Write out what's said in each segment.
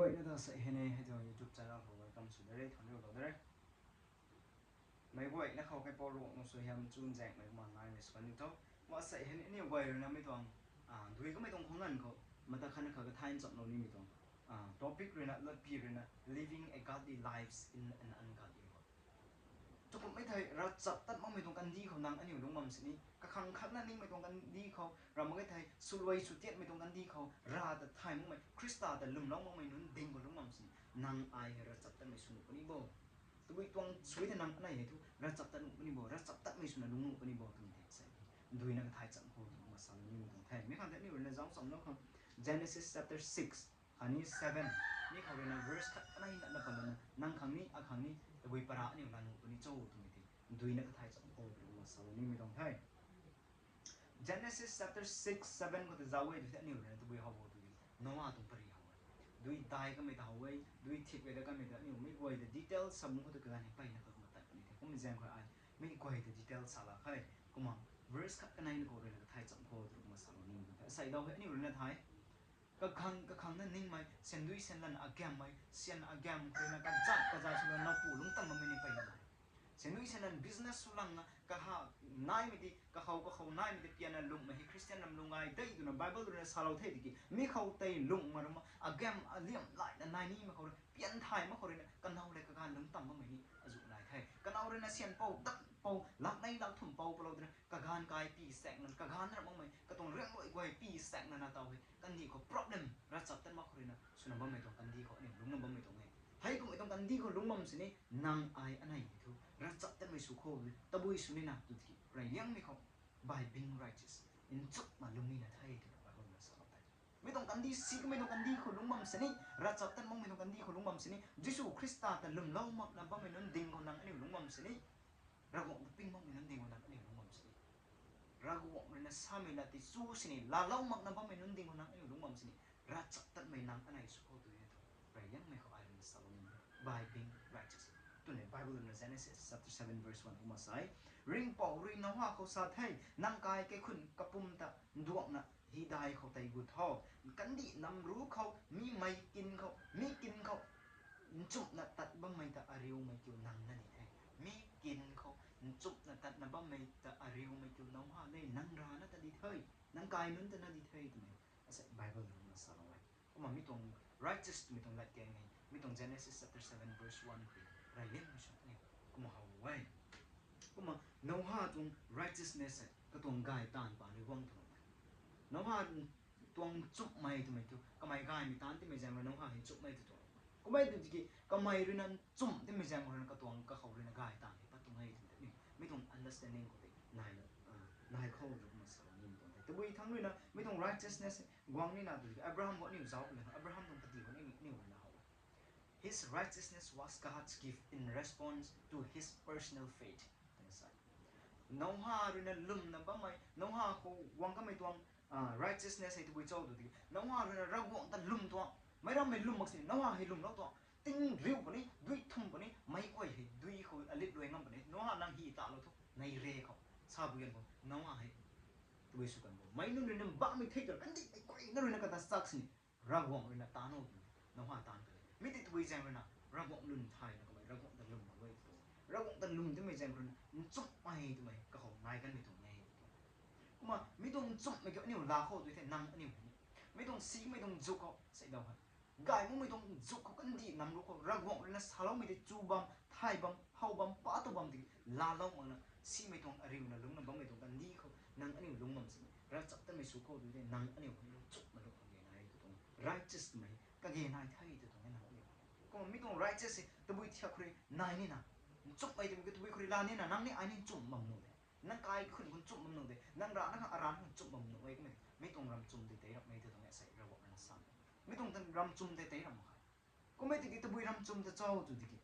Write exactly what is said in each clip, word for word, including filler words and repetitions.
Guayna ta sei hei ne, hei tuang YouTube channel khou welcome sw de re, thuanc riu lou de re. Meic guayna khou kaipouc Ruangmei suaihiam chuzaenghmei kumna naimei sw kan diu tho. Kumna sei hei ne aniu guay ruina mei tuang, ah, dui kamei tuang khou nganv khou, mata khatna kha kathay nchamlou nimei tuang, ah, topic ruina, latpi ruina, living a godly lives in an ungodly world. Tukumhmei thei, ravchaptat makmei tuang kandih khou nang aniu lungc bam sini, kakhang khatna ningmei tuang kandih khou, ram mak ge thei, swluai swtiatmei tuang kandih khou, Rav ta thay makmei, Khrista ta lwmlou makmei nunc ding khou lungc bam sini, nang ai hei ravchaptatmei sw nuh puni bo. Tabui tuang sui tei nang anei hei thu, ravchaptat nuh puni bo, ravchaptatmei swna lungc nuh puni bo twmei tei sei. Duina kathay cham khou twna kumna salou nimei tuang the. Mi khang tei aniu ruina zauc chamlou khang, Genesis chapter six khatni seven, mi khou ruina verse khat kanei na na palouna, nang khang ni, akhang ni, tabui para aniu la nuh puni cho twmei tei. Duina kathay cham khou twna kumna salou nimei tuang the. Genesis chapter six, seven khou ta zauc e tw the aniu ruina tabui how bo tw di, Noah tuang pary how e. Dui dai kamei ta how e, dui thip e da kamei ta aniu mei guay ta detail sa bam khou ta kaganv hei mpeyna kha kumna tat puni the. Kumna zaeng khou ai, mei guay ta detail sa lak khe. Kumna verse khat kanei na khou ruina kathay cham khou twna kumna salou nimei tuang the. Sei dau hei aniu ruina thei. Kakhang, kakhangna ningmei, syan dui syan lan agammei, syan agam khou ruina kazat, kazat swna nowpu lungc tang bammei ni mpeyna nai. Syan dui syan lan business sw langna, kaha naimei di, kakhou, kakhou naimei di pianna lungmei hei Christian ram lung ai de twna Bible ruina salou the tiki, mi khou tei lungc ma rama, agam, aliam, laina nai nimei khou rui, pian thay mak khou ruina, kanow le kaganv lungc tang bammei ni azuh nai the. Kanow ruina syan pou, dat pou, lak nei lak thum pou palou twna, kaganv kai pi saekna, kaganv ram makmei, katuang riangluai guay pi saekna na taw hei, kandih khou problem, ravchaptat mak khou ruina, swna bammei tuang kandih khou aniu lungcna bammei tuang e. Hei kummei tuang kandih khou lungc bam sini, nang ai anei hei thu, ravchaptatmei sw khou, tabui sw nina tw tiki, reyliangmei khou, by being righteous, nchumhna lungc nina the twna Bible ruina salou the. Mi tuang kandih si kamei tuang kandih khou lungc bam sini, ravchaptat makmei tuang kandih khou lungc bam sini, Jisu Khrista ta lwmlou makna bammei nunc ding khou nang aniu lungc bam sini, Ravguangc ta ping makmei nunc ding khou nang aniu lungc bam sini, Ravguangc ruina samei lat tei chu sini laalou makna bammei nunc ding khou nang aniu lungc bam sini, ravchaptatmei nang anei sw khou tw e thu, reyliangmei khou ai ruina salou ni, by being righteous twna Bible ruina Genesis chapter seven verse one kumna sa e. Ringhpouc rui Noah khou sa the, nang kai kaikhunc kapwm ta nduangna hydai khou tei gut tho. Kandih namru khou mi mei kin khou, mi kin khou nchumhna tat bammei ta ariumei kiu nang na di the. Mi kin khou nchumhna tatna bammei ta ariumei kiu Noah le, nang rana ta di the, nang kai nunc ta na di the twmei asei Bible ruina salou e. Kumna mi tuang righteous twmei tuang lat keng e, mi tuang Genesis chapter seven verse one khou reyliangmei sw ni kumna how e. Kumna Noah tuang righteousness hei katuang gay taanv pa ni guang tuang e. Noah tuang nchumhmei twmei thu, kamei gaymei taanv timei zaeng rui Noah hei nchumhmei tw tuang. Kummei tw tiki, kamei ruina nchumh timei zaeng ruina katuang kakhou ruina gay taanv hei pat tuang e twmei tei ni, mi tuang understanding khou tei nai, ah, nai khou rui kumna salou nimei tuang the. Tabui thangc ruina mi tuang righteousness guang nina tw tiki, Abraham khou aniu zauc le, Abraham tuang pati khou aniu, aniu ruina how e. His righteousness was God's gift in response to his personal faith, twna sa e. Noah ruina lwmna bammei, Noah khou guang kamei tuang, ah, righteousness hei tabui cho tw tiki, Noah ruina Ravguangc ta lwm tuang, meic rammei lwm mak sini Noah hei lwmlou tuang, ting riu puni, dui thum puni, meic guay hei dui khou alit luai ngam puni, Noah nang hy talou thu, nei re khou, sa bu gan khou, Noah hei tabui sw kan bo. Meic nunc ruina mbamei thei ta, kandihmei guayna ruina kata chak sini, Ravguangc ruina taanv o twna, Noah taanv kan e. Mi tei tabui zaeng ruina, Ravguangc lwm thayna kamei, Ravguangc ta lwm mak e tw tuang. Ravguangc ta lwm timei zaeng ruina, nchumhmei twmei, kakhou nai kanmei tuang e tw tuang. Kumna, mi tuang nchumhmei kiu aniu laa khou tw the nang aniu hei ni. Mi tuang simei tuang zuk khou, sei dau hei. Gay makmei tuang zuk khou kandih namru khou, Ravguangc ruina saloumei tei chu bam, thay bam, how bam, pa tu bam tiki, laalou makna, simei tuang ariuna lungcna bammei tuang kandih khou, nang aniu lungc bam sini, ravchaptatmei sw khou tw the, nang aniu hei nchumhmei lung kage nai tw tuang, righteous twmei, kage nai the tw tuang e nang aniu. Kumna mi tuang righteous hei, tabui thiak khou rui nai nina, nchumhmei twmei kiu tabui khou rui laa nina, nang ni ai ni nchumh bam nuh de. Nang kaikhunc khou nchumh bam nuh de, nang rana khang aran khou nchumh bam nuh e kummei, mi tuang ram chum tei tei ram e tw tuang e sei Ravguangc ruina sa. Mi tuang ram chum tei tei ram mak khe. Kummei tiki tabui ram chum ta cho tw tiki,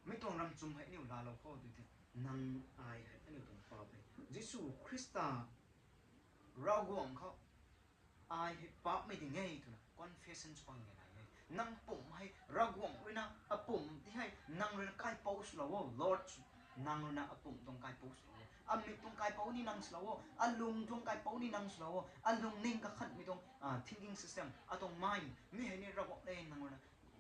mi tuang ram chum hei aniu laalou khou tw the, nang ai hei aniu tuang paap e. Jisu Khrista Ravguangc khou, ai hei paapmei ding e twna confession sw pang e nai e. Nang pumc hei Ravguangc ruina apumc ti hei nang ruina kaipouc swlou o, Lord, nang ruina apumc tuang kaipouc swlou o, amik tuang kaipouc ni nang swlou o, alung tuang kaipouc ni nang swlou o, alungning kakhanhmei tuang, ah, thinking system, atuang mind, mi hei ni Ravguangc le nang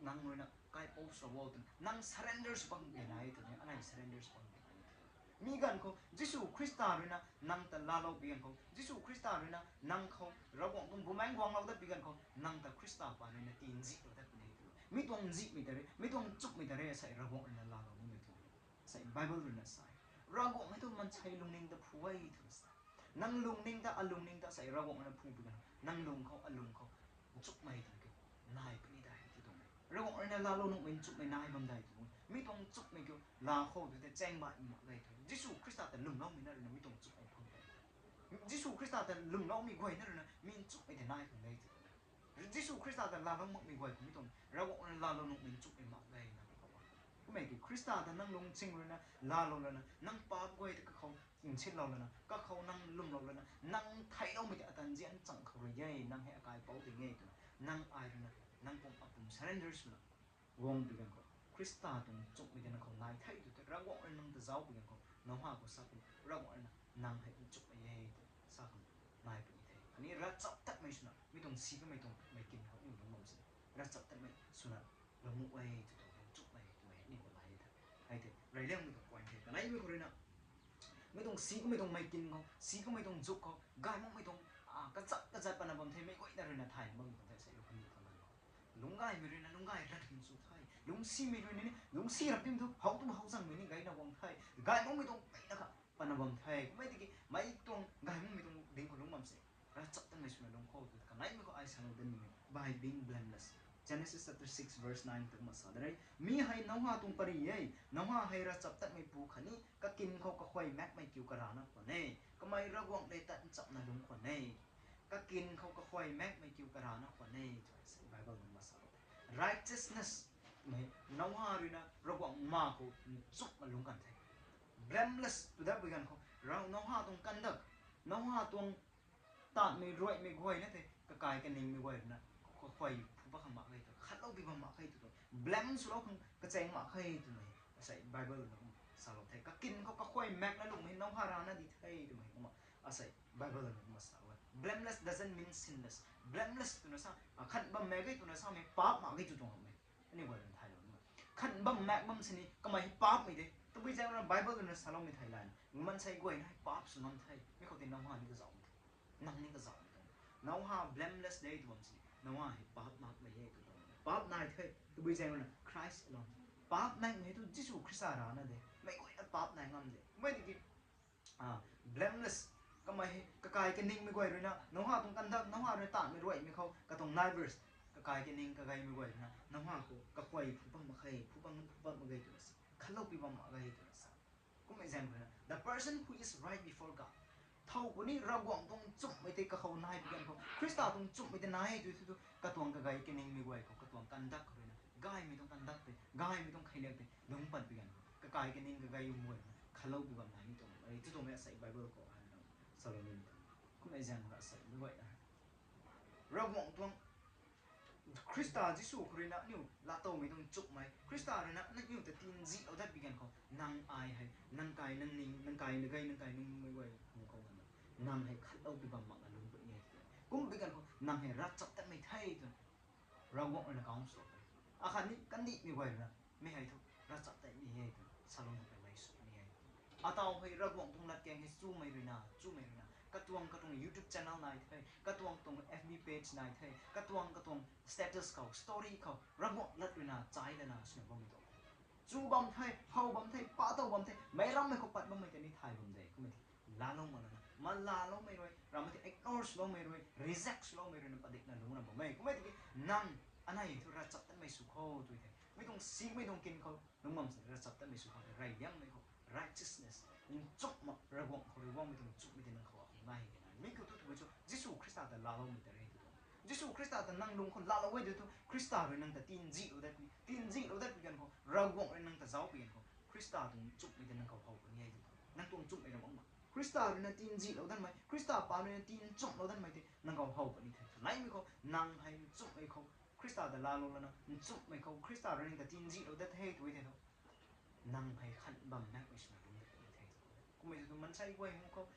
Nang ruina kaipouc sw o twna nang surrender sw bam kena e twna, anei surrender sw bam kena e twna. Mi ganv khou Jisu Khrista ruina nang ta laalou pi ganv khou, Jisu Khrista ruina nang khou Ravguangc tuang bumaengc guanglou dat pi ganv khou, nang ta Khrista pa ruina tinzihlou dat puni e twna. Mi tuang nzihmei ta re, mi tuang nchumhmei ta re, asei Ravguangc ruina laalou nimei tuang. Asei Bible ruina sa e, Ravguangc hei thu mansei lungning ta phu e twna sa. Nang lungning ta, alungning ta asei Ravguangc ruina phu pi ganv, nang lung khou, alung khou nchumhmei tuang kiu nai puni de ti tuang e. Ravguangc ruina laalou nuhmei nchumhmei nai bam de ti tuang e. Mi tuang nchumhmei kiu laa khou tu tei chaeng baihmei mak ge tho. Jisu Khrista ta lwmloumei na ruina mi tuang nchumhmei phang de. Jisu Khrista ta lwmloumei guay na ruina mi nchumhmei tei nai khang de ti tuang e. Jisu Khrista ta laalou makmei guay khou mi tuang Ravguangc ruina laalou nuhmei nchumhmei mak ge na khou. Kummei ki Khrista ta nang lungching ruina laalou lana, nang paap guay ta kakhou nsinlou lana, kakhou nang lwmlou lana, nang theicloumei tei atan zian chang khou rui e, nang hei akaipouc ding e twna, nang ai ruina nang pum apum surrender swna guang pi ganv khou, Khrista tuang nchumhmei tei nang khou nai the tw tei Ravguangc ruina nang ta zauc pi ganv khou, Noha khou sa kum, Ravguangc ruina nang hei nchumhmei e tw sa kum, nai puni the. Khatni ravchaptatmei swna mi tuang si kamei tuang mei kin khou aniu lungc bam sini, ravchaptatmei swna lungc nuh e tw tuang hei nchumhmei twmei aniu khou nai e the. Hei tei reyliangmei tuang point the. Kaneimei khou ruina mi tuang si kamei tuang mei kin khou, si kamei tuang zuk khou, gay makmei tuang kazat kazat pana bam the, meic guayna ruina thay bammei tuang the, asei lungc kani tuang ganv khou, lungc gaymei ruina lungc gay rat hym sw the, lungcsimei ruina ni lungcsi rat hym thu how tu how zangmei ni gayna guang the, gay makmei tuang peyna kha pana bam the. Kummei tiki meic tuang gay makmei tuang ding khou lungc bam se, ravchaptatmei swna lungc khou tw kaneimei khou ai salou dat nimei, by being blameless. Genesis chapter six verse nine ta kumna sa de re. Mi hei Noha tuang pary e. Noha hei ravchaptatmei pu khatni kakin khou kakhuay maekmei kiu karana khwan e. Kamei Ravguangc le tat nchapna lungc khwan e. Kakin khou kakhuay maekmei kiu karana khwan e twna Bible nunc ma salou the. Righteousness mei Noha ruina Ravguangc ma khou nchumhna lungc kan the. Blameless tw dat pui ganv khou, Noha tuang conduct, Noha tuang taanvmei ruaimei guay na tei kakai kaningmei guay ruina kakhuay phu pat khang mak khe tw, khatlou pi bam mak khe tw tuang, blame swlou khang kachaeng mak khe twmei asei Bible ruina kum salou the. Kakin khou kakhuay maekna lungmei Noha rana di the twmei kumna asei Bible ruina kumna salou e. Blameless doesn't mean sinless. Blameless twna sa, khan bam mak ge twna samei paap mak ge tw tuang hamhmei. Aniu guay ruina thaylou na, khan bam maek bam sini kamei hei paapmei de. Tabui zaeng ruina Bible ruina saloumei thei lana, maansei guayna hei paap sw ngam the. Mi khou tei Noha ni kazauh the, nang ni kazauh the. Noha blameless de tw bam sini Noha hei paap makmei e tw tuang, paap nai the. Tabui zaeng ruina Christ alone, paap naimei hei thu Jisu Khrista rana de, meic guayna paap nai ngam de. Kummei tiki blameless, kamei hei kakai kaningmei guay ruina Noha tuang conduct, Noha ruina taanvmei ruaimei khou katuang neighbors, kakai kaning kagaymei guay ruina Noha khou kakhuay phu pat mak khe, phu pat, phu pat mak ge twna sa, khatlou pi bam mak ge twna sa. Kummei zaeng ruina the person who is right before God, thow puni Ravguangc tuang nchumhmei tei kakhou nai pi ganv khou, Khrista tuang nchumhmei tei nai e tw thu, katuang kagay kaningmei guay khou katuang conduct khou ruina gaymei tuang conduct tei, gaymei tuang kheiliak tei lungc pat pi ganv khou kakai kaning kagay guay ruina khatlou pi bam nai ni tuang e tw tuang e asei Bible khou ai na salou ni tuang. Kummei zaeng ruina asei mei guayna Ravguangc tuang Khrista Jisu khou ruina aniu laatowmei tuang nchumhmei, Khrista ruina aniu ta tinzihlou dat pi ganv khou, nang ai hei, nang kai nang ning, nang kai nang gay, nang kai nang ningmei guay hung khou na, nang hei khatlou pi bam makna lungc puni e. Kum pi ganv khou nang hei ravchaptatmei the twna Ravguangc ruina kang sw e. Akhatni kandihmei guay ruina mi hei thu ravchaptatmei e twna salou na pei mei sw puni e. Ataw hei Ravguangc tuang latkaeng hei chumei ruina, chumei ruina katuang katuang YouTube channel nai the, katuang katuang F B page nai the, katuang katuang status khou, story khou Ravguangc lat ruina chai lana swna bammei tuang chu bam the, how bam the, pa tow bam the, meic rammei khou pat bammei tei ni thay bam de. Kummei tei laalou mak lana, ma laaloumei rui, rammei tei ignore swloumei rui, reject swloumei ruina padikna lungc na bammei. Kummei tiki nang anei thu ravchaptatmei sw khou tw the. Mi tuang simei tuang kin khou lungc bam sini ravchaptatmei sw khou, reyliangmei khou righteousness, nchumhmei, Ravguangc khou rui guangmei tuang nchumhmei tei nang khou akhou nai e na. Mi kiu thu tabui cho, Jisu Khrista ta laaloumei ta re tw tuang. Jisu Khrista ta nang lung khou laalou e tw thu, Khrista rui nang ta tinzihlou dat, tinzihlou dat pi ganv khou, Ravguangc rui nang ta zauc pi ganv khou, Khrista tuang nchumhmei tei nang khou how puni e tw tuang. Nang tuang nchumhmei ram mak ma, Khrista ruina tinzihlou datmei, Khrista pa ruina tinchumhlou datmei tei nang khou how puni the. Naimei khou nang hei nchumhmei khou Khrista ta laalou lana, nchumhmei khou Khrista rui nang ta tinzihlou dat the tw the tho, nang hei khan bam maekmei swna lungc dat puni the. Kummei thu maansei guay hung khou,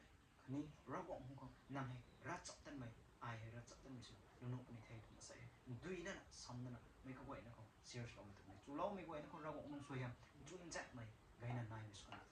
khatni Ravguangc hung khou nang hei ravchaptatmei, ai hei ravchaptatmei swna lungc nuh puni the twna sa e. nduina samdana mei kaguayna khou share loumei tuang e. Chuloumei guayna khou Ravguangc nang suaihiam chunzatmei gayna naimei sw na